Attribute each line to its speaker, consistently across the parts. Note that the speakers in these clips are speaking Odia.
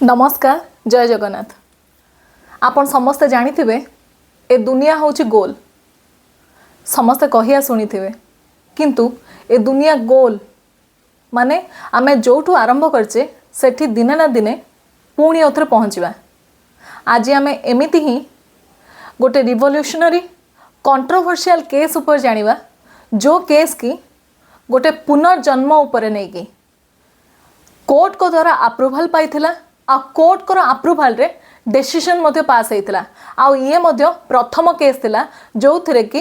Speaker 1: ନମସ୍କାର, ଜୟ ଜଗନ୍ନାଥ। ଆପଣ ସମସ୍ତେ ଜାଣିଥିବେ, ଏ ଦୁନିଆ ହେଉଛି ଗୋଲ। ସମସ୍ତେ କହିବା ଶୁଣିଥିବେ। କିନ୍ତୁ ଏ ଦୁନିଆ ଗୋଲ ମାନେ ଆମେ ଯେଉଁଠୁ ଆରମ୍ଭ କରିଛେ, ସେଠି ଦିନେ ନା ଦିନେ ପୁଣି ଆଉଥରେ ପହଞ୍ଚିବା। ଆଜି ଆମେ ଏମିତି ହିଁ ଗୋଟେ ରିଭଲ୍ୟୁସନାରୀ କଣ୍ଟ୍ରୋଭର୍ସିଆଲ କେସ୍ ଉପରେ ଜାଣିବା, ଯେଉଁ କେସ୍ କି ଗୋଟେ ପୁନର୍ଜନ୍ମ ଉପରେ ନେଇକି କୋର୍ଟଙ୍କ ଦ୍ୱାରା ଆପ୍ରୁଭାଲ୍ ପାଇଥିଲା ଆଉ କୋର୍ଟଙ୍କର ଆପ୍ରୁଭାଲରେ ଡିସିସନ୍ ମଧ୍ୟ ପାସ୍ ହେଇଥିଲା। ଆଉ ଇଏ ମଧ୍ୟ ପ୍ରଥମ କେସ୍ ଥିଲା, ଯେଉଁଥିରେ କି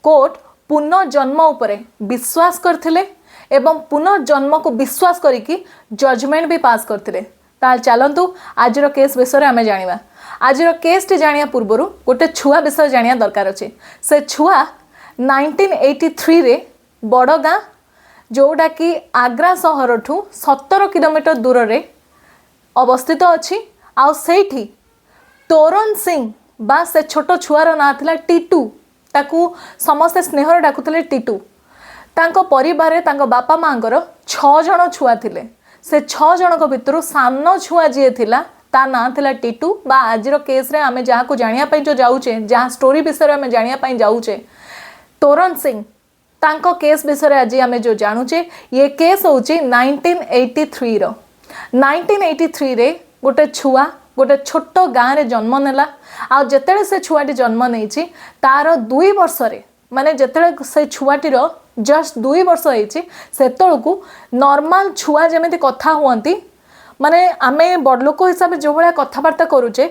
Speaker 1: କୋର୍ଟ ପୁନର୍ଜନ୍ମ ଉପରେ ବିଶ୍ୱାସ କରିଥିଲେ ଏବଂ ପୁନର୍ଜନ୍ମକୁ ବିଶ୍ୱାସ କରିକି ଜଜମେଣ୍ଟ ବି ପାସ୍ କରିଥିଲେ। ତାହେଲେ ଚାଲନ୍ତୁ, ଆଜିର କେସ୍ ବିଷୟରେ ଆମେ ଜାଣିବା। ଆଜିର କେସ୍ଟି ଜାଣିବା ପୂର୍ବରୁ ଗୋଟେ ଛୁଆ ବିଷୟରେ ଜାଣିବା ଦରକାର ଅଛି। ସେ ଛୁଆ 1983ରେ ବଡ଼ ଗାଁ, ଯେଉଁଟାକି ଆଗ୍ରା ସହରଠୁ 17 କିଲୋମିଟର ଦୂରରେ ଅବସ୍ଥିତ ଅଛି। ଆଉ ସେଇଠି ତୋରନ ସିଂ ବା ସେ ଛୋଟ ଛୁଆର ନାଁ ଥିଲା ଟିଟୁ। ତାକୁ ସମସ୍ତେ ସ୍ନେହରେ ଡାକୁଥିଲେ ଟିଟୁ। ତାଙ୍କ ପରିବାରରେ ତାଙ୍କ ବାପା ମାଆଙ୍କର ଛଅ ଜଣ ଛୁଆ ଥିଲେ। ସେ ଛଅ ଜଣଙ୍କ ଭିତରୁ ସାନ ଛୁଆ ଯିଏ ଥିଲା, ତା ନାଁ ଥିଲା ଟିଟୁ ବା ଆଜିର କେସ୍ରେ ଆମେ ଯାହାକୁ ଜାଣିବା ପାଇଁ ଯେଉଁ ଯାଉଛେ, ଯାହା ଷ୍ଟୋରି ବିଷୟରେ ଆମେ ଜାଣିବା ପାଇଁ ଯାଉଛେ, ତୋରନ ସିଂ, ତାଙ୍କ କେସ୍ ବିଷୟରେ ଆଜି ଆମେ ଯେଉଁ ଜାଣୁଛେ। ଇଏ କେସ୍ ହେଉଛି 1983ର। 1983ରେ ଗୋଟେ ଛୁଆ ଗୋଟେ ଛୋଟ ଗାଁରେ ଜନ୍ମ ନେଲା। ଆଉ ଯେତେବେଳେ ସେ ଛୁଆଟି ଜନ୍ମ ନେଇଛି, ତାର 2 ବର୍ଷରେ, ମାନେ ଯେତେବେଳେ ସେ ଛୁଆଟିର ଜଷ୍ଟ 2 ବର୍ଷ ହେଇଛି, ସେତେବେଳକୁ ନର୍ମାଲ ଛୁଆ ଯେମିତି କଥା ହୁଅନ୍ତି, ମାନେ ଆମେ ବଡ଼ ଲୋକ ହିସାବରେ ଯେଉଁ ଭଳିଆ କଥାବାର୍ତ୍ତା କରୁଛେ,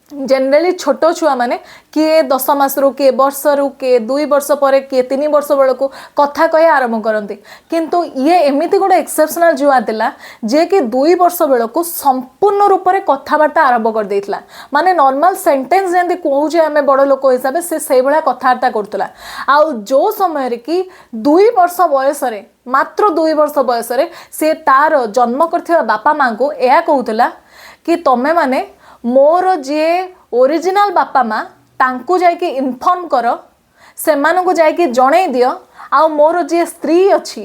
Speaker 1: ଜେନେରାଲି ଛୋଟ ଛୁଆମାନେ କିଏ 10 ମାସରୁ, କିଏ ବର୍ଷରୁ, କିଏ 2 ବର୍ଷ ପରେ, କିଏ 3 ବର୍ଷ ବେଳକୁ କଥା କହିବା ଆରମ୍ଭ କରନ୍ତି। କିନ୍ତୁ ଇଏ ଏମିତି ଗୋଟେ ଏକ୍ସେପସନାଲ ଛୁଆ ଥିଲା, ଯିଏକି 2 ବର୍ଷ ବେଳକୁ ସମ୍ପୂର୍ଣ୍ଣ ରୂପରେ କଥାବାର୍ତ୍ତା ଆରମ୍ଭ କରିଦେଇଥିଲା। ମାନେ ନର୍ମାଲ ସେଣ୍ଟେନ୍ସ ଯେମିତି କହୁଛେ ଆମେ ବଡ଼ ଲୋକ ହିସାବରେ, ସେ ସେଇଭଳିଆ କଥାବାର୍ତ୍ତା କରୁଥିଲା। ଆଉ ଯେଉଁ ସମୟରେ କି 2 ବର୍ଷ ବୟସରେ, ମାତ୍ର 2 ବର୍ଷ ବୟସରେ ସେ ତାର ଜନ୍ମ କରିଥିବା ବାପା ମାଆଙ୍କୁ ଏହା କହୁଥିଲା କି ତମେମାନେ ମୋର ଯିଏ ଓରିଜିନାଲ ବାପା ମା, ତାଙ୍କୁ ଯାଇକି ଇନଫର୍ମ କର, ସେମାନଙ୍କୁ ଯାଇକି ଜଣେଇ ଦିଅ। ଆଉ ମୋର ଯିଏ ସ୍ତ୍ରୀ ଅଛି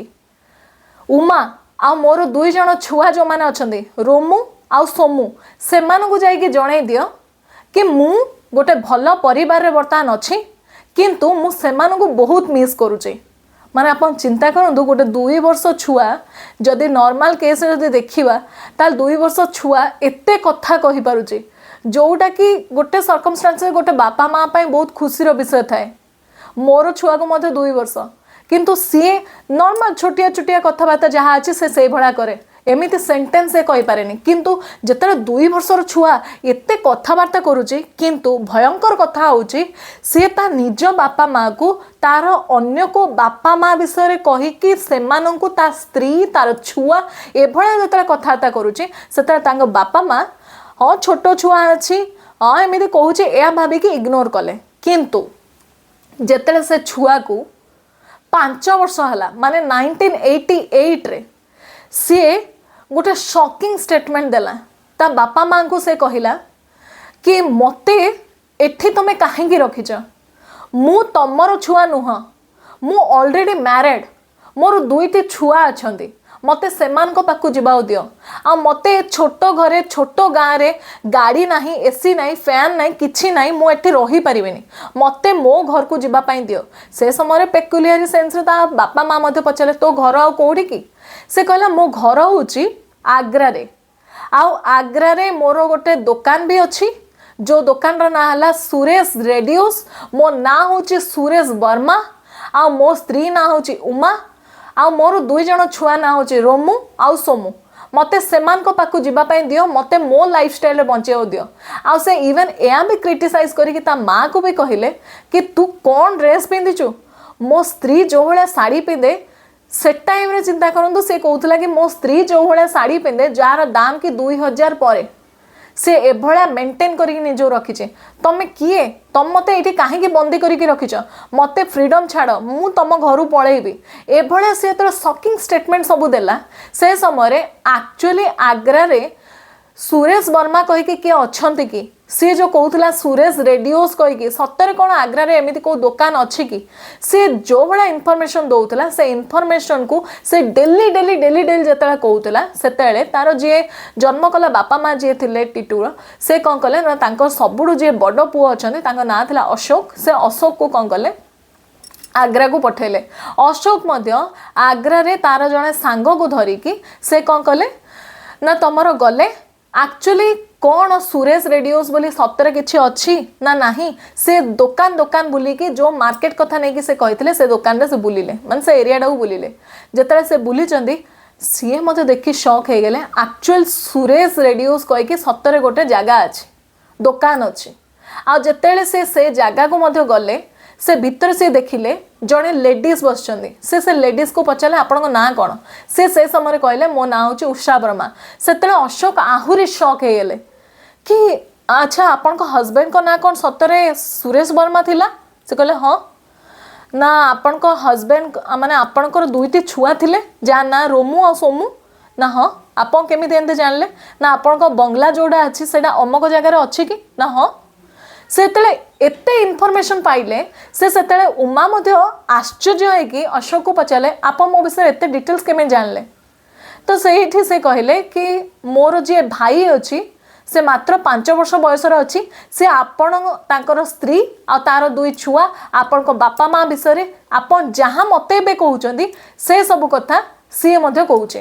Speaker 1: ଉମା, ଆଉ ମୋର ଦୁଇ ଜଣ ଛୁଆ ଯେଉଁମାନେ ଅଛନ୍ତି, ରୋମୁ ଆଉ ସୋମୁ, ସେମାନଙ୍କୁ ଯାଇକି ଜଣେଇ ଦିଅ କି ମୁଁ ଗୋଟେ ଭଲ ପରିବାରରେ ବର୍ତ୍ତମାନ ଅଛି, କିନ୍ତୁ ମୁଁ ସେମାନଙ୍କୁ ବହୁତ ମିସ୍ କରୁଛି। ମାନେ ଆପଣ ଚିନ୍ତା କରନ୍ତୁ, ଗୋଟେ 2 ବର୍ଷ ଛୁଆ ଯଦି ନର୍ମାଲ କେସ୍ରେ ଯଦି ଦେଖିବା, ତାହେଲେ 2 ବର୍ଷ ଛୁଆ ଏତେ କଥା କହିପାରୁଛି, ଯେଉଁଟାକି ଗୋଟେ ସର୍କମଷ୍ଟାନ୍ସରେ ଗୋଟେ ବାପା ମା ପାଇଁ ବହୁତ ଖୁସିର ବିଷୟ ଥାଏ। ମୋର ଛୁଆକୁ ମଧ୍ୟ 2 ବର୍ଷ, କିନ୍ତୁ ସିଏ ନର୍ମାଲ ଛୋଟିଆ ଛୋଟିଆ କଥାବାର୍ତ୍ତା ଯାହା ଅଛି, ସେ ସେଇଭଳିଆ କରେ। ଏମିତି ସେଣ୍ଟେନ୍ସ ସେ କହିପାରେନି। କିନ୍ତୁ ଯେତେବେଳେ 2 ବର୍ଷର ଛୁଆ ଏତେ କଥାବାର୍ତ୍ତା କରୁଛି, କିନ୍ତୁ ଭୟଙ୍କର କଥା ହେଉଛି, ସିଏ ତା ନିଜ ବାପା ମାଆକୁ ତାର ଅନ୍ୟ କେଉଁ ବାପା ମା ବିଷୟରେ କହିକି ସେମାନଙ୍କୁ ତା ସ୍ତ୍ରୀ, ତାର ଛୁଆ, ଏଭଳିଆ ଯେତେବେଳେ କଥାବାର୍ତ୍ତା କରୁଛି, ସେତେବେଳେ ତାଙ୍କ ବାପା ମା ହଁ, ଛୋଟ ଛୁଆ ଅଛି, ହଁ, ଏମିତି କହୁଛି, ଏହା ଭାବିକି ଇଗ୍ନୋର କଲେ। କିନ୍ତୁ ଯେତେବେଳେ ସେ ଛୁଆକୁ 5 ବର୍ଷ ହେଲା, ମାନେ 1988ରେ, ସିଏ ଗୋଟେ ସକିଂ ଷ୍ଟେଟମେଣ୍ଟ ଦେଲା। ତା ବାପା ମାଆଙ୍କୁ ସେ କହିଲା କି ମୋତେ ଏଠି ତମେ କାହିଁକି ରଖିଛ? ମୁଁ ତମର ଛୁଆ ନୁହଁ। ମୁଁ ଅଲରେଡ଼ି ମ୍ୟାରେଡ଼, ମୋର ଦୁଇଟି ଛୁଆ ଅଛନ୍ତି। ମୋତେ ସେମାନଙ୍କ ପାଖକୁ ଯିବାକୁ ଦିଅ। ଆଉ ମୋତେ ଏ ଛୋଟ ଘରେ, ଛୋଟ ଗାଁରେ, ଗାଡ଼ି ନାହିଁ, ଏସି ନାହିଁ, ଫ୍ୟାନ୍ ନାହିଁ, କିଛି ନାହିଁ, ମୁଁ ଏଠି ରହିପାରିବିନି। ମୋତେ ମୋ ଘରକୁ ଯିବା ପାଇଁ ଦିଅ। ସେ ସମୟରେ ପେକୁଲିଆରି ସେନ୍ସରେ ତା ବାପା ମା ମଧ୍ୟ ପଚାରିଲେ, ତୋ ଘର ଆଉ କେଉଁଠି କି? ସେ କହିଲା, ମୋ ଘର ହେଉଛି ଆଗ୍ରାରେ ଆଉ ଆଗ୍ରାରେ ମୋର ଗୋଟେ ଦୋକାନ ବି ଅଛି, ଯେଉଁ ଦୋକାନର ନାଁ ହେଲା ସୁରେଶ ରେଡ଼ିଓସ୍। ମୋ ନାଁ ହେଉଛି ସୁରେଶ ବର୍ମା ଆଉ ମୋ ସ୍ତ୍ରୀ ନାଁ ହେଉଛି ଉମା ଆଉ ମୋର ଦୁଇ ଜଣ ଛୁଆ ନାଁ ହେଉଛି ରୋମୁ ଆଉ ସୋମୁ। ମୋତେ ସେମାନଙ୍କ ପାଖକୁ ଯିବା ପାଇଁ ଦିଅ। ମୋତେ ମୋ ଲାଇଫଷ୍ଟାଇଲରେ ବଞ୍ଚିବାକୁ ଦିଅ। ଆଉ ସେ ଇଭେନ୍ ଏହା ବି କ୍ରିଟିସାଇଜ୍ କରିକି ତା ମାଆକୁ ବି କହିଲେ କି ତୁ କ'ଣ ଡ୍ରେସ୍ ପିନ୍ଧିଛୁ? ମୋ ସ୍ତ୍ରୀ ଯେଉଁ ଭଳିଆ ଶାଢ଼ୀ ପିନ୍ଧେ, ସେ ଟାଇମ୍ରେ ଚିନ୍ତା କରନ୍ତୁ, ସେ କହୁଥିଲା କି ମୋ ସ୍ତ୍ରୀ ଯେଉଁ ଭଳିଆ ଶାଢ଼ୀ ପିନ୍ଧେ, ଯାହାର ଦାମ କି 2000 ପରେ, ସେ ଏଭଳିଆ ମେଣ୍ଟେନ୍ କରିକି ନିଜକୁ ରଖିছে। ତମେ କିଏ? ତମେ ମୋତେ ଏଇଠି କାହିଁକି ବନ୍ଦୀ କରିକି ରଖିଛ? ମୋତେ ଫ୍ରିଡ଼ମ୍ ଛାଡ଼, ମୁଁ ତମ ଘରୁ ପଳେଇବି। ଏଭଳିଆ ସେ ଯେତେବେଳେ ସକିଂ ଷ୍ଟେଟମେଣ୍ଟ ସବୁ ଦେଲା, ସେ ସମୟରେ ଆକ୍ଚୁଆଲି ଆଗ୍ରାରେ ସୁରେଶ ବର୍ମା କହିକି କିଏ ଅଛନ୍ତି କି? ସିଏ ଯେଉଁ କହୁଥିଲା ସୁରେଶ ରେଡ଼ିଓସ୍ କହିକି, ସତରେ କ'ଣ ଆଗ୍ରାରେ ଏମିତି କେଉଁ ଦୋକାନ ଅଛି କି? ସିଏ ଯେଉଁ ଭଳିଆ ଇନଫର୍ମେସନ୍ ଦେଉଥିଲା, ସେ ଇନଫର୍ମେସନ୍କୁ ସେ ଡେଲି ଡେଲି ଡେଲି ଡେଲି ଯେତେବେଳେ କହୁଥିଲା, ସେତେବେଳେ ତାର ଯିଏ ଜନ୍ମ କଲା ବାପା ମା ଯିଏ ଥିଲେ ଟିଟୁର, ସେ କ'ଣ କଲେ ନା, ତାଙ୍କ ସବୁଠୁ ଯିଏ ବଡ଼ ପୁଅ ଅଛନ୍ତି, ତାଙ୍କ ନାଁ ଥିଲା ଅଶୋକ, ସେ ଅଶୋକକୁ କ'ଣ କଲେ, ଆଗ୍ରାକୁ ପଠେଇଲେ। ଅଶୋକ ମଧ୍ୟ ଆଗ୍ରାରେ ତାର ଜଣେ ସାଙ୍ଗକୁ ଧରିକି ସେ କ'ଣ କଲେ ନା, ତମର ଗଲେ। ଆକ୍ଚୁଆଲି କ'ଣ ସୁରେଶ ରେଡ଼ିଓସ୍ ବୋଲି ସତରେ କିଛି ଅଛି ନା ନାହିଁ, ସେ ଦୋକାନ ଦୋକାନ ବୁଲିକି, ଯେଉଁ ମାର୍କେଟ କଥା ନେଇକି ସେ କହିଥିଲେ, ସେ ଦୋକାନରେ ସେ ବୁଲିଲେ, ମାନେ ସେ ଏରିଆଟାକୁ ବୁଲିଲେ। ଯେତେବେଳେ ସେ ବୁଲିଛନ୍ତି, ସିଏ ମଧ୍ୟ ଦେଖି ସକ୍ ହେଇଗଲେ। ଆକ୍ଚୁଆଲ ସୁରେଶ ରେଡ଼ିଓସ୍ କହିକି ସତରେ ଗୋଟେ ଜାଗା ଅଛି, ଦୋକାନ ଅଛି। ଆଉ ଯେତେବେଳେ ସେ ସେ ଜାଗାକୁ ମଧ୍ୟ ଗଲେ, ସେ ଭିତରେ ସେ ଦେଖିଲେ ଜଣେ ଲେଡ଼ିଜ୍ ବସିଛନ୍ତି। ସେ ସେ ଲେଡ଼ିଜ୍କୁ ପଚାରିଲେ, "ଆପଣଙ୍କ ନାଁ କ'ଣ?" ସେ ସେ ସମୟରେ କହିଲେ, "ମୋ ନାଁ ହେଉଛି ଉଷା ବର୍ମା।" ସେତେବେଳେ ଅଶୋକ ଆହୁରି ସକ୍ ହେଇଗଲେ କି, "ଆଚ୍ଛା, ଆପଣଙ୍କ ହଜବେଣ୍ଡଙ୍କ ନାଁ କ'ଣ ସତରେ ସୁରେଶ ବର୍ମା ଥିଲା?" ସେ କହିଲେ, "ହଁ।" ନା, "ଆପଣଙ୍କ ହଜବେଣ୍ଡ, ମାନେ ଆପଣଙ୍କର ଦୁଇଟି ଛୁଆ ଥିଲେ, ଯାହା ନାଁ ରୋମୁ ଆଉ ସୋମୁ?" ନା, "ହଁ।" "ଆପଣ କେମିତି ଏମିତି ଜାଣିଲେ?" ନା, "ଆପଣଙ୍କ ବଙ୍ଗଲା ଯେଉଁଟା ଅଛି, ସେଇଟା ଅମକ ଜାଗାରେ ଅଛି କି?" ନା, "ହଁ।" ସେ ଯେତେବେଳେ ଏତେ ଇନଫର୍ମେସନ୍ ପାଇଲେ, ସେ ସେତେବେଳେ ଉମା ମଧ୍ୟ ଆଶ୍ଚର୍ଯ୍ୟ ହେଇକି ଅଶୋକକୁ ପଚାରିଲେ, "ଆପଣ ମୋ ବିଷୟରେ ଏତେ ଡିଟେଲ୍ସ କେମିତି ଜାଣିଲେ?" ତ ସେଇଠି ସେ କହିଲେ କି ମୋର ଯିଏ ଭାଇ ଅଛି, ସେ ମାତ୍ର 5 ବର୍ଷ ବୟସର ଅଛି। ସେ ଆପଣ, ତାଙ୍କର ସ୍ତ୍ରୀ ଆଉ ତାର ଦୁଇ ଛୁଆ, ଆପଣଙ୍କ ବାପା ମା ବିଷୟରେ ଆପଣ ଯାହା ମୋତେ ଏବେ କହୁଛନ୍ତି, ସେ ସବୁ କଥା ସିଏ ମଧ୍ୟ କହୁଛି।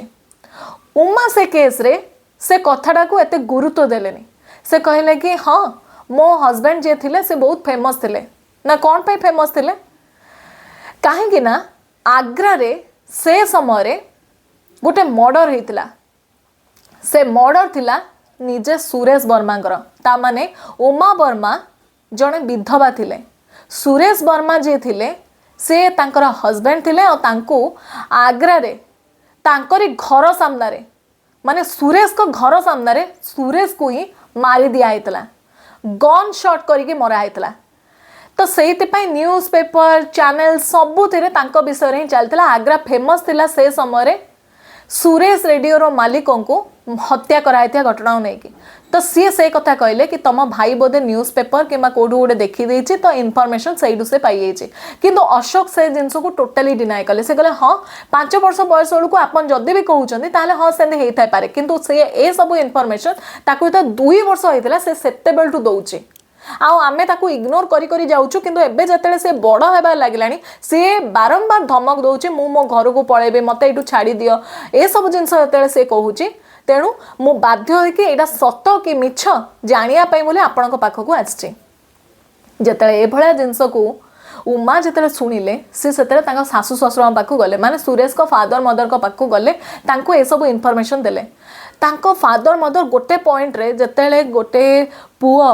Speaker 1: ଉମା ସେ କେସ୍ରେ ସେ କଥାଟାକୁ ଏତେ ଗୁରୁତ୍ୱ ଦେଲେନି। ସେ କହିଲେ କି ହଁ, ମୋ ହଜବେଣ୍ଡ ଯିଏ ଥିଲେ, ସେ ବହୁତ ଫେମସ୍ ଥିଲେ। ନା, କ'ଣ ପାଇଁ ଫେମସ୍ ଥିଲେ? କାହିଁକି ନା ଆଗ୍ରାରେ ସେ ସମୟରେ ଗୋଟେ ମର୍ଡ଼ର ହେଇଥିଲା। ସେ ମର୍ଡ଼ର ଥିଲା ନିଜେ ସୁରେଶ ବର୍ମାଙ୍କର। ତା ମାନେ ଉମା ବର୍ମା ଜଣେ ବିଧବା ଥିଲେ। ସୁରେଶ ବର୍ମା ଯିଏ ଥିଲେ, ସେ ତାଙ୍କର ହଜବେଣ୍ଡ ଥିଲେ। ଆଉ ତାଙ୍କୁ ଆଗ୍ରାରେ ତାଙ୍କରି ଘର ସାମ୍ନାରେ, ମାନେ ସୁରେଶଙ୍କ ଘର ସାମ୍ନାରେ ସୁରେଶକୁ ହିଁ ମାରି ଦିଆ ହେଇଥିଲା, ଗନ୍ ସଟ୍ କରିକି ମରା ହେଇଥିଲା। ତ ସେଇଥିପାଇଁ ନ୍ୟୁଜ୍ ପେପର, ଚ୍ୟାନେଲ ସବୁଥିରେ ତାଙ୍କ ବିଷୟରେ ହିଁ ଚାଲିଥିଲା। ଆଗ୍ରା ଫେମସ୍ ଥିଲା ସେ ସମୟରେ ସୁରେଶ ରେଡ଼ିଓର ମାଲିକଙ୍କୁ ହତ୍ୟା କରାଯାଇଥିବା ଘଟଣାକୁ ନେଇକି। ତ ସିଏ ସେ କଥା କହିଲେ କି ତମ ଭାଇ ବୋଧେ ନ୍ୟୁଜ୍ ପେପର କିମ୍ବା କେଉଁଠୁ ଗୋଟେ ଦେଖିଦେଇଛି, ତ ଇନଫର୍ମେସନ୍ ସେଇଠୁ ସେ ପାଇଯାଇଛି। କିନ୍ତୁ ଅଶୋକ ସେ ଜିନିଷକୁ ଟୋଟାଲି ଡିନାଏ କଲେ। ସେ କହିଲେ, "ହଁ, 5 ବର୍ଷ ବୟସ ବେଳକୁ ଆପଣ ଯଦି ବି କହୁଛନ୍ତି, ତାହେଲେ ହଁ, ସେମିତି ହେଇଥାଇପାରେ। କିନ୍ତୁ ସେ ଏସବୁ ଇନଫର୍ମେସନ୍ ତାକୁ ଯେତେବେଳେ 2 ବର୍ଷ ହେଇଥିଲା, ସେ ସେତେବେଳଠୁ ଦେଉଛି ଆଉ ଆମେ ତାକୁ ଇଗ୍ନୋର କରି କରି ଯାଉଛୁ। କିନ୍ତୁ ଏବେ ଯେତେବେଳେ ସେ ବଡ଼ ହେବାର ଲାଗିଲାଣି, ସିଏ ବାରମ୍ବାର ଧମକ ଦେଉଛି, ମୁଁ ମୋ ଘରକୁ ପଳେଇବି, ମୋତେ ଏଇଠୁ ଛାଡ଼ି ଦିଅ। ଏସବୁ ଜିନିଷ ଯେତେବେଳେ ସେ କହୁଛି, ତେଣୁ ମୁଁ ବାଧ୍ୟ ହୋଇକି ଏଇଟା ସତ କି ମିଛ ଜାଣିବା ପାଇଁ ବୋଲି ଆପଣଙ୍କ ପାଖକୁ ଆସିଛି।" ଯେତେବେଳେ ଏଭଳିଆ ଜିନିଷକୁ ଉମା ଯେତେବେଳେ ଶୁଣିଲେ, ସେ ସେତେବେଳେ ତାଙ୍କ ଶାଶୁ ଶ୍ୱଶୁରଙ୍କ ପାଖକୁ ଗଲେ, ମାନେ ସୁରେଶଙ୍କ ଫାଦର ମଦରଙ୍କ ପାଖକୁ ଗଲେ। ତାଙ୍କୁ ଏସବୁ ଇନଫର୍ମେସନ୍ ଦେଲେ। ତାଙ୍କ ଫାଦର ମଦର ଗୋଟେ ପଏଣ୍ଟରେ, ଯେତେବେଳେ ଗୋଟେ ପୁଅ,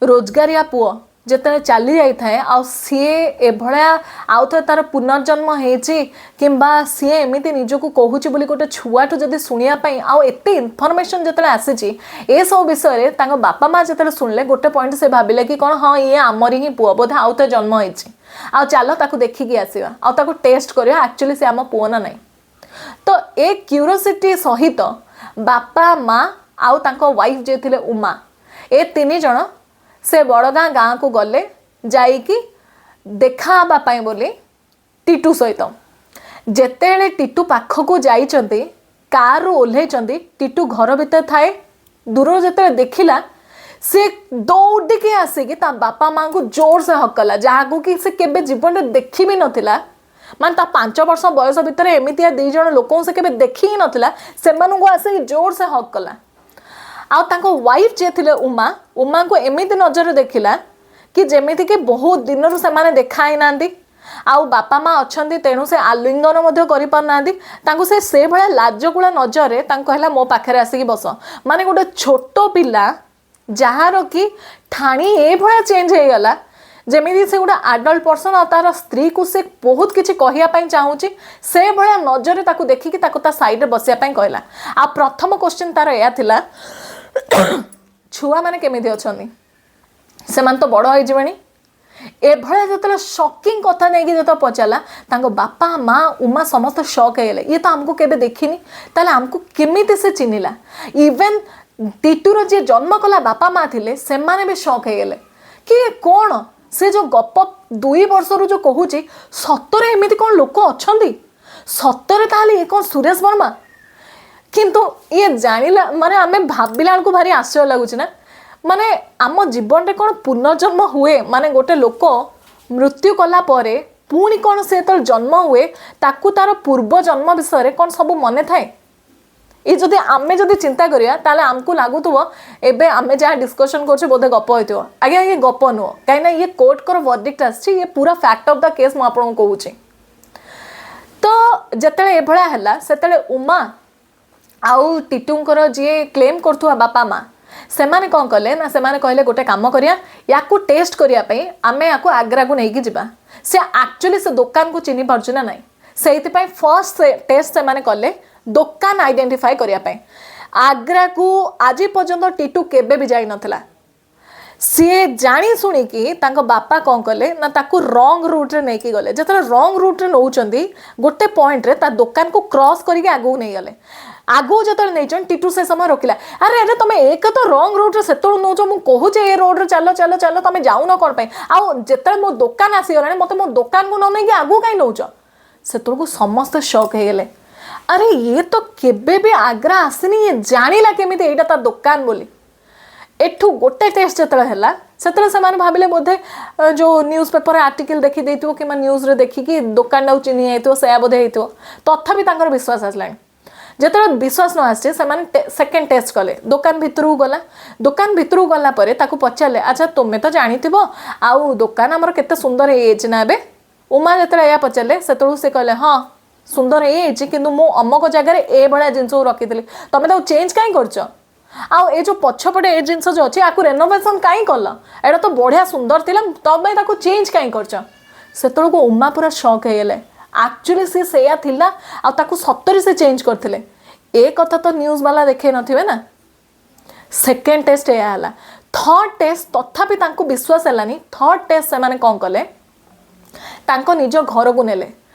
Speaker 1: ରୋଜଗାରିଆ ପୁଅ ଯେତେବେଳେ ଚାଲି ଯାଇଥାଏ ଆଉ ସିଏ ଏଭଳିଆ ଆଉ ଥରେ ତାର ପୁନର୍ଜନ୍ମ ହେଇଛି କିମ୍ବା ସିଏ ଏମିତି ନିଜକୁ କହୁଛି ବୋଲି ଗୋଟେ ଛୁଆଠୁ ଯଦି ଶୁଣିବା ପାଇଁ, ଆଉ ଏତେ ଇନଫର୍ମେସନ୍ ଯେତେବେଳେ ଆସିଛି ଏସବୁ ବିଷୟରେ, ତାଙ୍କ ବାପା ମା ଯେତେବେଳେ ଶୁଣିଲେ, ଗୋଟେ ପଏଣ୍ଟ ସେ ଭାବିଲେ କି କ'ଣ, ହଁ, ଇଏ ଆମରି ହିଁ ପୁଅ ବୋଧେ ଆଉ ଥରେ ଜନ୍ମ ହେଇଛି, ଆଉ ଚାଲ ତାକୁ ଦେଖିକି ଆସିବା ଆଉ ତାକୁ ଟେଷ୍ଟ କରିବା, ଆକ୍ଚୁଆଲି ସେ ଆମ ପୁଅ ନା ନାହିଁ। ତ ଏ କ୍ୟୁରିଓସିଟି ସହିତ ବାପା, ମା ଆଉ ତାଙ୍କ ୱାଇଫ୍ ଯିଏ ଥିଲେ ଉମା, ଏ ତିନି ଜଣ ସେ ବଡ଼ଗାଁ ଗାଁକୁ ଗଲେ, ଯାଇକି ଦେଖା ହେବା ପାଇଁ ବୋଲି ଟିଟୁ ସହିତ। ଯେତେବେଳେ ଟିଟୁ ପାଖକୁ ଯାଇଛନ୍ତି, କାରରୁ ଓହ୍ଲେଇଛନ୍ତି, ଟିଟୁ ଘର ଭିତରେ ଥାଏ। ଦୂରରୁ ଯେତେବେଳେ ଦେଖିଲା, ସେ ଦୌଡ଼ିକି ଆସିକି ତା ବାପା ମାଆଙ୍କୁ ଜୋରସେ ହଗ୍ କଲା, ଯାହାକୁ କି ସେ କେବେ ଜୀବନରେ ଦେଖି ବି ନଥିଲା। ମାନେ ତା 5 ବର୍ଷ ବୟସ ଭିତରେ ଏମିତିଆ ଦୁଇ ଜଣ ଲୋକଙ୍କୁ ସେ କେବେ ଦେଖି ହିଁ ନଥିଲା। ସେମାନଙ୍କୁ ଆସିକି ଜୋରସେ ହଗ୍ କଲା। ଆଉ ତାଙ୍କ ୱାଇଫ୍ ଯିଏ ଥିଲେ ଉମା, ଉମାଙ୍କୁ ଏମିତି ନଜରରେ ଦେଖିଲା କି ଯେମିତିକି ବହୁତ ଦିନରୁ ସେମାନେ ଦେଖା ହେଇନାହାନ୍ତି ଆଉ ବାପା ମା ଅଛନ୍ତି, ତେଣୁ ସେ ଆଲିଙ୍ଗନ ମଧ୍ୟ କରିପାରୁନାହାନ୍ତି ତାଙ୍କୁ। ସେ ସେଇଭଳିଆ ଲାଜକୁଳା ନଜରରେ ତାଙ୍କୁ କହିଲା, "ମୋ ପାଖରେ ଆସିକି ବସ।" ମାନେ ଗୋଟେ ଛୋଟ ପିଲା ଯାହାର କି ଠାଣି ଏଇଭଳିଆ ଚେଞ୍ଜ ହେଇଗଲା, ଯେମିତି ସେ ଗୋଟେ ଆଡଲ୍ଟ ପର୍ସନ୍ ଆଉ ତାର ସ୍ତ୍ରୀକୁ ସେ ବହୁତ କିଛି କହିବା ପାଇଁ ଚାହୁଁଛି, ସେ ଭଳିଆ ନଜରରେ ତାକୁ ଦେଖିକି ତାକୁ ତା ସାଇଡ଼ରେ ବସିବା ପାଇଁ କହିଲା। ଆଉ ପ୍ରଥମ କ୍ୱେଶ୍ଚିନ୍ ତାର ଏଇଆ ଥିଲା, "ଛୁଆମାନେ କେମିତି ଅଛନ୍ତି? ସେମାନେ ତ ବଡ଼ ହେଇଯିବେଣି?" ଏଭଳିଆ ଯେତେବେଳେ ସକିଂ କଥା ନେଇକି ଯେତେବେଳେ ପଚାରିଲା, ତାଙ୍କ ବାପା, ମା, ଉମା ସମସ୍ତେ ସକ୍ ହେଇଗଲେ। ଇଏ ତ ଆମକୁ କେବେ ଦେଖିନି, ତାହେଲେ ଆମକୁ କେମିତି ସେ ଚିହ୍ନିଲା? ଇଭେନ୍ ଟିଟୁର ଯିଏ ଜନ୍ମ କଲା ବାପା ମା ଥିଲେ, ସେମାନେ ବି ସକ୍ ହେଇଗଲେ କି ଇଏ କ'ଣ, ସେ ଯେଉଁ ଗପ 2 ବର୍ଷରୁ ଯେଉଁ କହୁଛି, ସତରେ ଏମିତି କ'ଣ ଲୋକ ଅଛନ୍ତି? ସତରେ ତାହେଲେ ଇଏ କ'ଣ ସୁରେଶ ବର୍ମା? କିନ୍ତୁ ଇଏ ଜାଣିଲା, ମାନେ ଆମେ ଭାବିଲା ବେଳକୁ ଭାରି ଆଶ୍ଚର୍ଯ୍ୟ ଲାଗୁଛି ନା? ମାନେ ଆମ ଜୀବନରେ କ'ଣ ପୁନର୍ଜନ୍ମ ହୁଏ? ମାନେ ଗୋଟେ ଲୋକ ମୃତ୍ୟୁ କଲା ପରେ ପୁଣି କ'ଣ ସେ ଯେତେବେଳେ ଜନ୍ମ ହୁଏ, ତାକୁ ତାର ପୂର୍ବ ଜନ୍ମ ବିଷୟରେ କ'ଣ ସବୁ ମନେ ଥାଏ? ଏ ଯଦି ଆମେ ଯଦି ଚିନ୍ତା କରିବା, ତାହେଲେ ଆମକୁ ଲାଗୁଥିବ ଏବେ ଆମେ ଯାହା ଡିସ୍କସନ୍ କରୁଛେ ବୋଧେ ଗପ ହେଇଥିବ। ଆଜ୍ଞା, ଇଏ ଗପ ନୁହଁ, କାହିଁକିନା ଇଏ କୋର୍ଟଙ୍କର ଭର୍ଡିକ୍ଟ ଆସିଛି। ଇଏ ପୁରା ଫ୍ୟାକ୍ଟ ଅଫ୍ the case ମୁଁ ଆପଣଙ୍କୁ କହୁଛି। ତ ଯେତେବେଳେ ଏଭଳିଆ ହେଲା, ସେତେବେଳେ ଉମା ଆଉ ଟିଟୁଙ୍କର ଯିଏ କ୍ଲେମ୍ କରୁଥିବା ବାପା ମା, ସେମାନେ କ'ଣ କଲେ ନା, ସେମାନେ କହିଲେ, ଗୋଟେ କାମ କରିବା, ୟାକୁ ଟେଷ୍ଟ କରିବା ପାଇଁ ଆମେ ୟାକୁ ଆଗ୍ରାକୁ ନେଇକି ଯିବା, ସେ ଆକ୍ଚୁଆଲି ସେ ଦୋକାନକୁ ଚିହ୍ନି ପାରୁଛି ନା ନାହିଁ। ସେଇଥିପାଇଁ ଫର୍ଷ୍ଟ ଟେଷ୍ଟ ସେମାନେ କଲେ ଦୋକାନ ଆଇଡେଣ୍ଟିଫାଏ କରିବା ପାଇଁ। ଆଗ୍ରାକୁ ଆଜି ପର୍ଯ୍ୟନ୍ତ ଟିଟୁ କେବେ ବି ଯାଇନଥିଲା। ସିଏ ଜାଣି ଶୁଣିକି ତାଙ୍କ ବାପା କ'ଣ କଲେ ନା, ତାକୁ ରଙ୍ଗ ରୁଟ୍ରେ ନେଇକି ଗଲେ। ଯେତେବେଳେ ରଙ୍ଗ ରୁଟ୍ରେ ନେଉଛନ୍ତି, ଗୋଟେ ପଏଣ୍ଟରେ ତା ଦୋକାନକୁ କ୍ରସ୍ କରିକି ଆଗକୁ ନେଇଗଲେ। ଆଗକୁ ଯେତେବେଳେ ନେଇଛନ୍ତି, ଟିଟୁ ସେ ସମୟ ରୋକିଲା। "ଆରେ ଆରେ, ତମେ ଏକ ତ ରଙ୍ଗ ରୁଟ୍ରେ ସେତେବେଳୁ ନେଉଛ, ମୁଁ କହୁଛି ଏ ରୋଡ଼ରେ ଚାଲ, ଚାଲ, ଚାଲ, ତମେ ଯାଉନ କ'ଣ ପାଇଁ? ଆଉ ଯେତେବେଳେ ମୋ ଦୋକାନ ଆସିଗଲାଣି, ମୋତେ ମୋ ଦୋକାନକୁ ନ ନେଇକି ଆଗକୁ କାହିଁ ନେଉଛ?" ସେତେବେଳକୁ ସମସ୍ତେ ସକ୍ ହେଇଗଲେ। ଆରେ, ଇଏ ତ କେବେ ବି ଆଗ୍ରା ଆସିନି, ଇଏ ଜାଣିଲା କେମିତି ଏଇଟା ତା ଦୋକାନ ବୋଲି? ଏଠୁ ଗୋଟେ ଟେଷ୍ଟ ଯେତେବେଳେ ହେଲା, ସେତେବେଳେ ସେମାନେ ଭାବିଲେ ବୋଧେ ଯେଉଁ ନ୍ୟୁଜ୍ ପେପର ଆର୍ଟିକଲ ଦେଖି ଦେଇଥିବ କିମ୍ବା ନ୍ୟୁଜ୍ରେ ଦେଖିକି ଦୋକାନଟାକୁ ଚିହ୍ନି ଯାଇଥିବ, ସେୟା ବୋଧେ ହେଇଥିବ। ତଥାପି ତାଙ୍କର ବିଶ୍ୱାସ ଆସିଲାନି। ଯେତେବେଳେ ବିଶ୍ୱାସ ନ ଆସିଛି, ସେମାନେ ସେକେଣ୍ଡ ଟେଷ୍ଟ କଲେ। ଦୋକାନ ଭିତରକୁ ଗଲା। ଦୋକାନ ଭିତରକୁ ଗଲା ପରେ ତାକୁ ପଚାରିଲେ, "ଆଚ୍ଛା, ତୁମେ ତ ଜାଣିଥିବ ଆଉ ଦୋକାନ ଆମର କେତେ ସୁନ୍ଦର ହେଇଯାଇଛି ନା ଏବେ?" ଉମା ଯେତେବେଳେ ଏହା ପଚାରିଲେ, ସେତେବେଳକୁ ସେ କହିଲେ, "ହଁ, ସୁନ୍ଦର ହେଇଯାଇଛି, କିନ୍ତୁ ମୁଁ ଅମକ ଜାଗାରେ ଏ ଭଳିଆ ଜିନିଷକୁ ରଖିଥିଲି, ତମେ ତାକୁ ଚେଞ୍ଜ କାହିଁ କରୁଛ? ଆଉ ଏ ଯେଉଁ ପଛପଟେ ଏ ଜିନିଷ ଯେଉଁ ଅଛି, ଆକୁ ରେନୋଭେସନ୍ କାହିଁ କଲ? ଏଇଟା ତ ବଢ଼ିଆ ସୁନ୍ଦର ଥିଲା, ତମେ ତାକୁ ଚେଞ୍ଜ କାହିଁ କରୁଛ?" ସେତେବେଳକୁ ଉମା ପୁରା ସକ୍ ହେଇଗଲେ। ଆକ୍ଚୁଆଲି ସିଏ ସେଇଆ ଥିଲା ଆଉ ତାକୁ ସତରେ ସେ ଚେଞ୍ଜ କରିଥିଲେ। ଏ କଥା ତ ନ୍ୟୁଜ୍ ବାଲା ଦେଖେଇ ନଥିବେ ନା? ସେକେଣ୍ଡ ଟେଷ୍ଟ ଏଇଆ ହେଲା। ଥର୍ଡ ଟେଷ୍ଟ, ତଥାପି ତାଙ୍କୁ ବିଶ୍ୱାସ ହେଲାନି। ଥର୍ଡ ଟେଷ୍ଟ ସେମାନେ କ'ଣ କଲେ, ତାଙ୍କ ନିଜ ଘରକୁ ନେଲେ।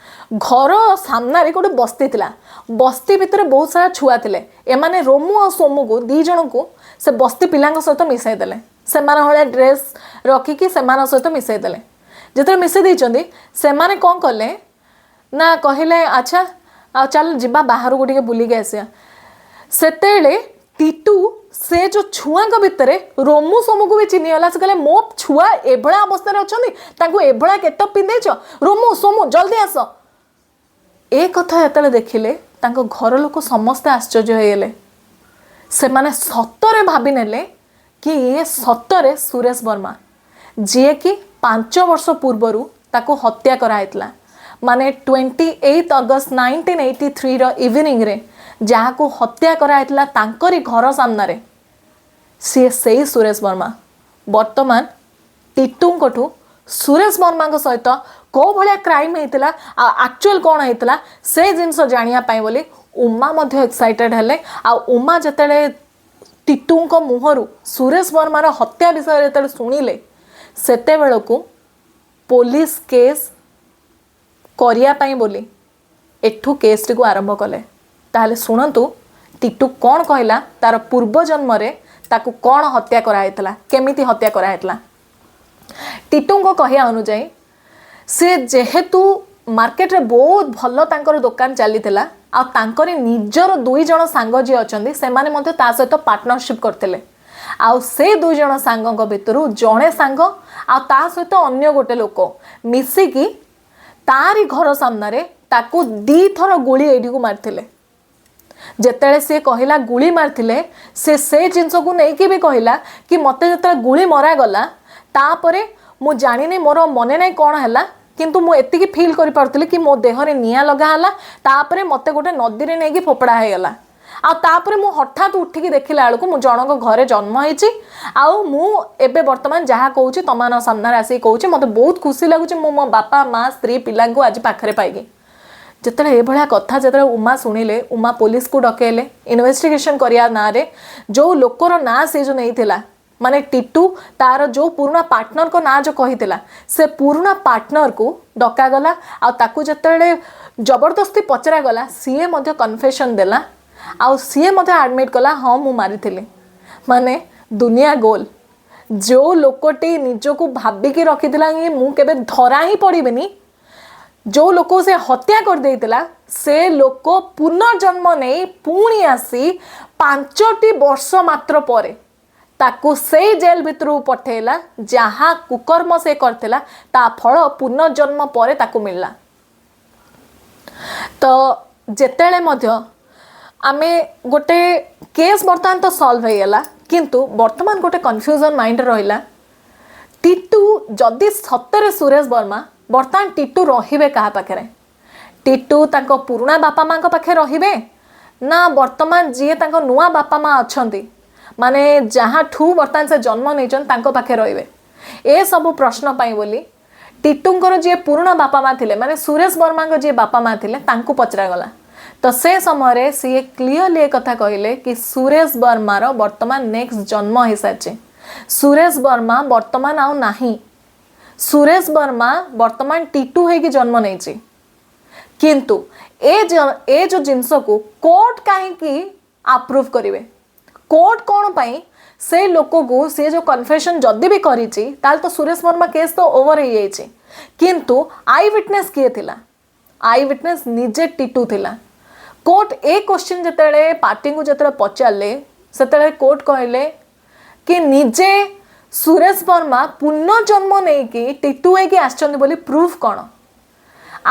Speaker 1: ଘର ସାମ୍ନାରେ ଗୋଟେ ବସ୍ତି ଥିଲା। ବସ୍ତି ଭିତରେ ବହୁତ ସାରା ଛୁଆ ଥିଲେ। ଏମାନେ ରୋମୁ ଆଉ ସୋମୁକୁ ଦୁଇ ଜଣଙ୍କୁ ସେ ବସ୍ତି ପିଲାଙ୍କ ସହିତ ମିଶାଇ ଦେଲେ। ସେମାନଙ୍କ ଭଳିଆ ଡ୍ରେସ୍ ରଖିକି ସେମାନଙ୍କ ସହିତ ମିଶାଇ ଦେଲେ। ଯେତେବେଳେ ମିଶାଇ ଦେଇଛନ୍ତି, ସେମାନେ କ'ଣ କଲେ ନା, କହିଲେ, "ଆଚ୍ଛା, ଆଉ ଚାଲ ଯିବା ବାହାରକୁ ଟିକେ ବୁଲିକି ଆସିବା।" ସେତେବେଳେ ଟିଟୁ ସେ ଯେଉଁ ଛୁଆଙ୍କ ଭିତରେ ରୋମୁ ସୋମୁକୁ ବି ଚିହ୍ନିଗଲା। ସେ କହିଲେ, "ମୋ ଛୁଆ ଏଭଳିଆ ଅବସ୍ଥାରେ ଅଛନ୍ତି, ତାଙ୍କୁ ଏଭଳିଆ ଗେଟଅପ୍ ପିନ୍ଧେଇଛ? ରୋମୁ, ସୋମୁ, ଜଲ୍ଦି ଆସ।" ଏ କଥା ଯେତେବେଳେ ଦେଖିଲେ, ତାଙ୍କ ଘର ଲୋକ ସମସ୍ତେ ଆଶ୍ଚର୍ଯ୍ୟ ହେଇଗଲେ। ସେମାନେ ସତରେ ଭାବିନେଲେ କି ଇଏ ସତରେ ସୁରେଶ ବର୍ମା, ଯିଏକି 5 ବର୍ଷ ପୂର୍ବରୁ ତାକୁ ହତ୍ୟା କରାହେଇଥିଲା। ମାନେ 28 ଅଗଷ୍ଟ 1983ର ଇଭିନିଂରେ ଯାହାକୁ ହତ୍ୟା କରାହେଇଥିଲା ତାଙ୍କରି ଘର ସାମ୍ନାରେ, ସିଏ ସେଇ ସୁରେଶ ବର୍ମା। ବର୍ତ୍ତମାନ ଟିଟୁଙ୍କଠୁ ସୁରେଶ ବର୍ମାଙ୍କ ସହିତ କେଉଁ ଭଳିଆ କ୍ରାଇମ୍ ହେଇଥିଲା ଆଉ ଆକ୍ଚୁଆଲ କ'ଣ ହେଇଥିଲା, ସେ ଜିନିଷ ଜାଣିବା ପାଇଁ ବୋଲି ଉମା ମଧ୍ୟ ଏକ୍ସାଇଟେଡ୍ ହେଲେ। ଆଉ ଉମା ଯେତେବେଳେ ଟିଟୁଙ୍କ ମୁହଁରୁ ସୁରେଶ ବର୍ମାର ହତ୍ୟା ବିଷୟରେ ଯେତେବେଳେ ଶୁଣିଲେ, ସେତେବେଳକୁ ପୋଲିସ କେସ୍ କରିବା ପାଇଁ ବୋଲି ଏଠୁ କେସ୍ଟିକୁ ଆରମ୍ଭ କଲେ। ତାହେଲେ ଶୁଣନ୍ତୁ ଟିଟୁ କ'ଣ କହିଲା, ତାର ପୂର୍ବ ଜନ୍ମରେ ତାକୁ କ'ଣ ହତ୍ୟା କରାହେଇଥିଲା, କେମିତି ହତ୍ୟା କରାହେଇଥିଲା। ଟିଟୁଙ୍କ କହିବା ଅନୁଯାୟୀ, ସେ ଯେହେତୁ ମାର୍କେଟରେ ବହୁତ ଭଲ ତାଙ୍କର ଦୋକାନ ଚାଲିଥିଲା ଆଉ ତାଙ୍କରି ନିଜର ଦୁଇ ଜଣ ସାଙ୍ଗ ଯିଏ ଅଛନ୍ତି, ସେମାନେ ମଧ୍ୟ ତା ସହିତ ପାର୍ଟନରସିପ୍ କରିଥିଲେ। ଆଉ ସେ ଦୁଇ ଜଣ ସାଙ୍ଗଙ୍କ ଭିତରୁ ଜଣେ ସାଙ୍ଗ ଆଉ ତା ସହିତ ଅନ୍ୟ ଗୋଟେ ଲୋକ ମିଶିକି ତାରି ଘର ସାମ୍ନାରେ ତାକୁ ଦୁଇଥର ଗୁଳି ଏଇଠିକୁ ମାରିଥିଲେ। ଯେତେବେଳେ ସିଏ କହିଲା ଗୁଳି ମାରିଥିଲେ, ସେ ସେ ଜିନିଷକୁ ନେଇକି ବି କହିଲା କି ମୋତେ ଯେତେବେଳେ ଗୁଳି ମରାଗଲା, ତାପରେ ମୁଁ ଜାଣିନି, ମୋର ମନେ ନାହିଁ କ'ଣ ହେଲା, କିନ୍ତୁ ମୁଁ ଏତିକି ଫିଲ୍ କରିପାରୁଥିଲି କି ମୋ ଦେହରେ ନିଆଁ ଲଗା ହେଲା, ତାପରେ ମୋତେ ଗୋଟେ ନଦୀରେ ନେଇକି ଫୋପଡ଼ା ହେଇଗଲା। ଆଉ ତାପରେ ମୁଁ ହଠାତ୍ ଉଠିକି ଦେଖିଲା ବେଳକୁ ମୁଁ ଜଣଙ୍କ ଘରେ ଜନ୍ମ ହେଇଛି। ଆଉ ମୁଁ ଏବେ ବର୍ତ୍ତମାନ ଯାହା କହୁଛି, ତମମାନଙ୍କ ସାମ୍ନାରେ ଆସିକି କହୁଛି, ମୋତେ ବହୁତ ଖୁସି ଲାଗୁଛି ମୁଁ ମୋ ବାପା, ମା, ସ୍ତ୍ରୀ, ପିଲାଙ୍କୁ ଆଜି ପାଖରେ ପାଇକି। ଯେତେବେଳେ ଏଭଳିଆ କଥା ଯେତେବେଳେ ଉମା ଶୁଣିଲେ, ଉମା ପୋଲିସକୁ ଡକେଇଲେ ଇନଭେଷ୍ଟିଗେସନ୍ କରିବା ନାଁରେ। ଯେଉଁ ଲୋକର ନାଁ ସେ ଯେଉଁ ନେଇଥିଲା, ମାନେ ଟିଟୁ ତାର ଯେଉଁ ପୁରୁଣା ପାର୍ଟନରଙ୍କ ନାଁ ଯେଉଁ କହିଥିଲା, ସେ ପୁରୁଣା ପାର୍ଟନରକୁ ଡକାଗଲା। ଆଉ ତାକୁ ଯେତେବେଳେ ଜବରଦସ୍ତି ପଚରାଗଲା, ସିଏ ମଧ୍ୟ କନଫେସନ୍ ଦେଲା ଆଉ ସିଏ ମଧ୍ୟ ଆଡ଼ମିଟ୍ କଲା, "ହଁ, ମୁଁ ମାରିଥିଲି।" ମାନେ ଦୁନିଆ ଗୋଲ। ଯେଉଁ ଲୋକଟି ନିଜକୁ ଭାବିକି ରଖିଥିଲା କି ମୁଁ କେବେ ଧରା ହିଁ ପଡ଼ିବିନି, ଯେଉଁ ଲୋକ ସେ ହତ୍ୟା କରିଦେଇଥିଲା, ସେ ଲୋକ ପୁନର୍ଜନ୍ମ ନେଇ ପୁଣି ଆସି 5ଟି ବର୍ଷ ମାତ୍ର ପରେ ତାକୁ ସେଇ ଜେଲ୍ ଭିତରକୁ ପଠେଇଲା। ଯାହା କୁକର୍ମ ସେ କରିଥିଲା, ତା ଫଳ ପୁନର୍ଜନ୍ମ ପରେ ତାକୁ ମିଳିଲା। ତ ଯେତେବେଳେ ମଧ୍ୟ ଆମେ ଗୋଟେ କେସ୍ ବର୍ତ୍ତମାନ ତ ସଲ୍ଭ ହେଇଗଲା, କିନ୍ତୁ ବର୍ତ୍ତମାନ ଗୋଟେ କନଫ୍ୟୁଜନ୍ ମାଇଣ୍ଡରେ ରହିଲା, ଟିଟୁ ଯଦି ସତରେ ସୁରେଶ ବର୍ମା, ବର୍ତ୍ତମାନ ଟିଟୁ ରହିବେ କାହା ପାଖରେ? ଟିଟୁ ତାଙ୍କ ପୁରୁଣା ବାପା ମାଆଙ୍କ ପାଖରେ ରହିବେ ନା ବର୍ତ୍ତମାନ ଯିଏ ତାଙ୍କ ନୂଆ ବାପା ମା ଅଛନ୍ତି, ମାନେ ଯାହାଠୁ ବର୍ତ୍ତମାନ ସେ ଜନ୍ମ ନେଇଛନ୍ତି, ତାଙ୍କ ପାଖରେ ରହିବେ? ଏସବୁ ପ୍ରଶ୍ନ ପାଇଁ ବୋଲି ଟିଟୁଙ୍କର ଯିଏ ପୁରୁଣା ବାପା ମା ଥିଲେ, ମାନେ ସୁରେଶ ବର୍ମାଙ୍କ ଯିଏ ବାପା ମା ଥିଲେ, ତାଙ୍କୁ ପଚରାଗଲା। ତ ସେ ସମୟରେ ସିଏ କ୍ଲିଅରଲି ଏ କଥା କହିଲେ କି ସୁରେଶ ବର୍ମାର ବର୍ତ୍ତମାନ ନେକ୍ସଟ ଜନ୍ମ ହେଇସାରିଛି। ସୁରେଶ ବର୍ମା ବର୍ତ୍ତମାନ ଆଉ ନାହିଁ। ସୁରେଶ ବର୍ମା ବର୍ତ୍ତମାନ ଟିଟୁ ହେଇକି ଜନ୍ମ ନେଇଛି। କିନ୍ତୁ ଏ ଯେଉଁ ଜିନିଷକୁ କୋର୍ଟ କାହିଁକି ଆପ୍ରୁଭ୍ କରିବେ? କୋର୍ଟ କ'ଣ ପାଇଁ ସେ ଲୋକକୁ, ସିଏ ଯେଉଁ କନଫେସନ୍ ଯଦି ବି କରିଛି, ତାହେଲେ ତ ସୁରେଶ ବର୍ମା କେସ୍ ତ ଓଭର ହେଇଯାଇଛି। କିନ୍ତୁ I witness କିଏ ଥିଲା? I witness ନିଜେ ଟିଟୁ ଥିଲା। କୋର୍ଟ ଏ କ୍ୱେଶ୍ଚିନ୍ ଯେତେବେଳେ ପାର୍ଟିଙ୍କୁ ଯେତେବେଳେ ପଚାରିଲେ, ସେତେବେଳେ କୋର୍ଟ କହିଲେ କି ନିଜେ ସୁରେଶ ବର୍ମା ପୁନର୍ଜନ୍ମ ନେଇକି ଟିଟୁ ହେଇକି ଆସିଛନ୍ତି ବୋଲି ପ୍ରୁଫ୍ କ'ଣ?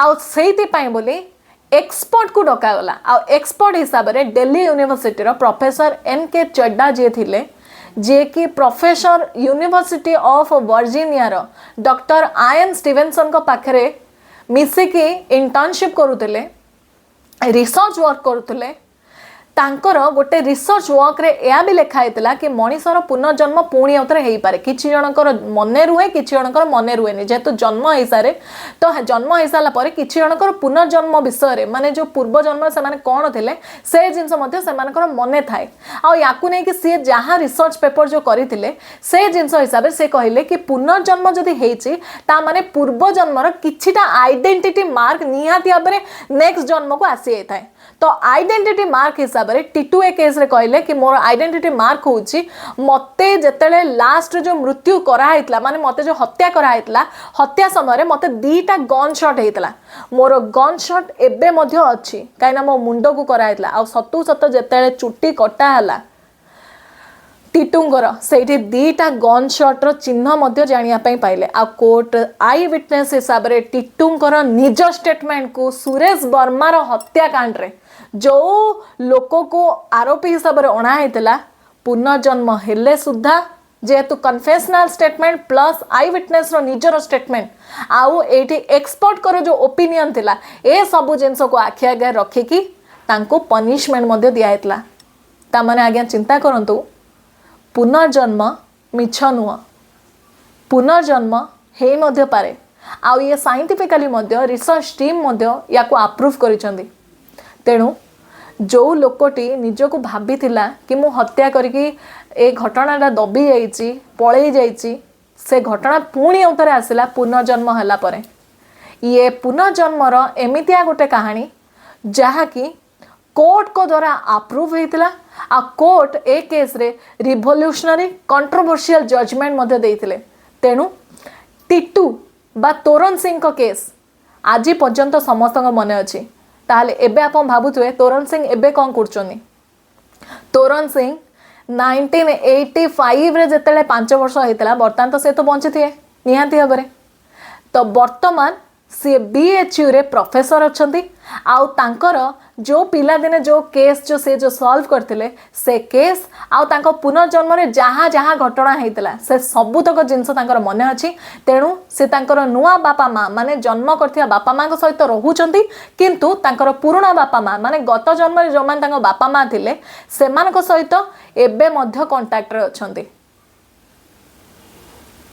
Speaker 1: ଆଉ ସେଇଥିପାଇଁ ବୋଲି ଏକ୍ସପର୍ଟକୁ ଡକାଗଲା। ଆଉ ଏକ୍ସପର୍ଟ ହିସାବରେ ଦିଲ୍ଲୀ ୟୁନିଭର୍ସିଟିର ପ୍ରଫେସର ଏନ୍ କେ ଚଡ୍ଡା ଯିଏ ଥିଲେ, ଯିଏକି ପ୍ରଫେସର ୟୁନିଭର୍ସିଟି ଅଫ୍ ଭର୍ଜିନିଆର ଡକ୍ଟର ଆୟନ ଷ୍ଟିଭେନସନଙ୍କ ପାଖରେ ମିଶିକି ଇଣ୍ଟର୍ନସିପ୍ କରୁଥିଲେ, ରିସର୍ଚ୍ଚ ୱାର୍କ କରୁଥିଲେ। ତାଙ୍କର ଗୋଟେ ରିସର୍ଚ୍ଚ ୱାର୍କରେ ଏହା ବି ଲେଖା ହେଇଥିଲା କି ମଣିଷର ପୁନର୍ଜନ୍ମ ପୁଣି ଆଉଥରେ ହେଇପାରେ। କିଛି ଜଣଙ୍କର ମନେ ରୁହେ, କିଛି ଜଣଙ୍କର ମନେ ରୁହେନି। ଯେହେତୁ ଜନ୍ମ ହେଇସାରେ, ତ ଜନ୍ମ ହେଇସାରିଲା ପରେ କିଛି ଜଣଙ୍କର ପୁନର୍ଜନ୍ମ ବିଷୟରେ, ମାନେ ଯେଉଁ ପୂର୍ବ ଜନ୍ମରେ ସେମାନେ କ'ଣ ଥିଲେ, ସେ ଜିନିଷ ମଧ୍ୟ ସେମାନଙ୍କର ମନେ ଥାଏ। ଆଉ ୟାକୁ ନେଇକି ସିଏ ଯାହା ରିସର୍ଚ୍ଚ ପେପର ଯେଉଁ କରିଥିଲେ, ସେ ଜିନିଷ ହିସାବରେ ସେ କହିଲେ କି ପୁନର୍ଜନ୍ମ ଯଦି ହେଇଛି, ତା ମାନେ ପୂର୍ବ ଜନ୍ମର କିଛିଟା ଆଇଡେଣ୍ଟିଟି ମାର୍କ ନିହାତି ଭାବରେ ନେକ୍ସଟ ଜନ୍ମକୁ ଆସିଯାଇଥାଏ। ତ ଆଇଡେଣ୍ଟିଟି ମାର୍କ ହିସାବରେ ଟିଟୁ ଏ କେସ୍ରେ କହିଲେ କି ମୋର ଆଇଡେଣ୍ଟିଟି ମାର୍କ ହେଉଛି, ମୋତେ ଯେତେବେଳେ ଲାଷ୍ଟରେ ଯେଉଁ ମୃତ୍ୟୁ କରାହେଇଥିଲା, ମାନେ ମୋତେ ଯେଉଁ ହତ୍ୟା କରାହେଇଥିଲା, ହତ୍ୟା ସମୟରେ ମୋତେ 2ଟା ଗନ୍ ସଟ୍ ହେଇଥିଲା। ମୋର ଗନ୍ ସଟ୍ ଏବେ ମଧ୍ୟ ଅଛି, କାହିଁକିନା ମୋ ମୁଣ୍ଡକୁ କରାହେଇଥିଲା। ଆଉ ସତକୁ ସତ ଯେତେବେଳେ ଚୁଟି କଟା ହେଲା ଟିଟୁଙ୍କର, ସେଇଠି 2ଟା ଗନ୍ ସଟ୍ର ଚିହ୍ନ ମଧ୍ୟ ଜାଣିବା ପାଇଁ ପାଇଲେ। ଆଉ କୋର୍ଟ I witness ହିସାବରେ ଟିଟୁଙ୍କର ନିଜ ଷ୍ଟେଟମେଣ୍ଟକୁ, ସୁରେଶ ବର୍ମାର ହତ୍ୟାକାଣ୍ଡରେ ଯେଉଁ ଲୋକକୁ ଆରୋପୀ ହିସାବରେ ଅଣା ହେଇଥିଲା, ପୁନର୍ଜନ୍ମ ହେଲେ ସୁଦ୍ଧା ଯେହେତୁ କନଫେସନାଲ ଷ୍ଟେଟମେଣ୍ଟ ପ୍ଲସ୍ I ୱିଟନେସ୍ର ନିଜର ଷ୍ଟେଟମେଣ୍ଟ ଆଉ ଏଇଠି ଏକ୍ସପର୍ଟଙ୍କର ଯେଉଁ ଓପିନିଅନ୍ ଥିଲା, ଏସବୁ ଜିନିଷକୁ ଆଖି ଆଗରେ ରଖିକି ତାଙ୍କୁ ପନିଶମେଣ୍ଟ ମଧ୍ୟ ଦିଆହେଇଥିଲା। ତାମାନେ ଆଜ୍ଞା ଚିନ୍ତା କରନ୍ତୁ, ପୁନର୍ଜନ୍ମ ମିଛ ନୁହଁ, ପୁନର୍ଜନ୍ମ ହେଇ ମଧ୍ୟ ପାରେ। ଆଉ ଇଏ ସାଇଣ୍ଟିଫିକାଲି ମଧ୍ୟ ରିସର୍ଚ୍ଚ ଟିମ୍ ମଧ୍ୟ ୟାକୁ ଆପ୍ରୁଭ୍ କରିଛନ୍ତି। ତେଣୁ ଯେଉଁ ଲୋକଟି ନିଜକୁ ଭାବିଥିଲା କି ମୁଁ ହତ୍ୟା କରିକି ଏ ଘଟଣାଟା ଦବି ଯାଇଛି, ପଳେଇ ଯାଇଛି, ସେ ଘଟଣା ପୁଣି ଆଉଥରେ ଆସିଲା ପୁନର୍ଜନ୍ମ ହେଲା ପରେ। ଇଏ ପୁନର୍ଜନ୍ମର ଏମିତିଆ ଗୋଟେ କାହାଣୀ, ଯାହାକି କୋର୍ଟଙ୍କ ଦ୍ୱାରା ଆପ୍ରୁଭ୍ ହେଇଥିଲା। ଆଉ କୋର୍ଟ ଏ କେସ୍ରେ ରିଭଲ୍ୟୁସନାରୀ କଣ୍ଟ୍ରୋଭର୍ସିଆଲ ଜଜମେଣ୍ଟ ମଧ୍ୟ ଦେଇଥିଲେ। ତେଣୁ ଟିଟୁ ବା ତୋରନ ସିଂଙ୍କ କେସ୍ ଆଜି ପର୍ଯ୍ୟନ୍ତ ସମସ୍ତଙ୍କ ମନେ ଅଛି। ତାହେଲେ ଏବେ ଆପଣ ଭାବୁଥିବେ, ତୋରନ ସିଂ ଏବେ କ'ଣ କରୁଛନ୍ତି? ତୋରନ ସିଂ 1985ରେ ଯେତେବେଳେ 5 ବର୍ଷ ହେଇଥିଲା, ବର୍ତ୍ତମାନ ତ ସେ ତ ବଞ୍ଚିଥିବେ ନିହାତି ଭାବରେ। ତ ବର୍ତ୍ତମାନ ସିଏ ବିଏଚ୍ୟୁରେ ପ୍ରଫେସର ଅଛନ୍ତି। ଆଉ ତାଙ୍କର ଯେଉଁ ପିଲାଦିନେ ଯେଉଁ କେସ୍ ଯେଉଁ ସେ ଯେଉଁ ସଲ୍ଭ କରିଥିଲେ, ସେ କେସ୍ ଆଉ ତାଙ୍କ ପୁନର୍ଜନ୍ମରେ ଯାହା ଯାହା ଘଟଣା ହେଇଥିଲା, ସେ ସବୁତକ ଜିନିଷ ତାଙ୍କର ମନେ ଅଛି। ତେଣୁ ସେ ତାଙ୍କର ନୂଆ ବାପା ମା, ମାନେ ଜନ୍ମ କରିଥିବା ବାପା ମାଙ୍କ ସହିତ ରହୁଛନ୍ତି, କିନ୍ତୁ ତାଙ୍କର ପୁରୁଣା ବାପା ମା, ମାନେ ଗତ ଜନ୍ମରେ ଯେଉଁମାନେ ତାଙ୍କ ବାପା ମା ଥିଲେ, ସେମାନଙ୍କ ସହିତ ଏବେ ମଧ୍ୟ କଣ୍ଟାକ୍ଟରେ ଅଛନ୍ତି।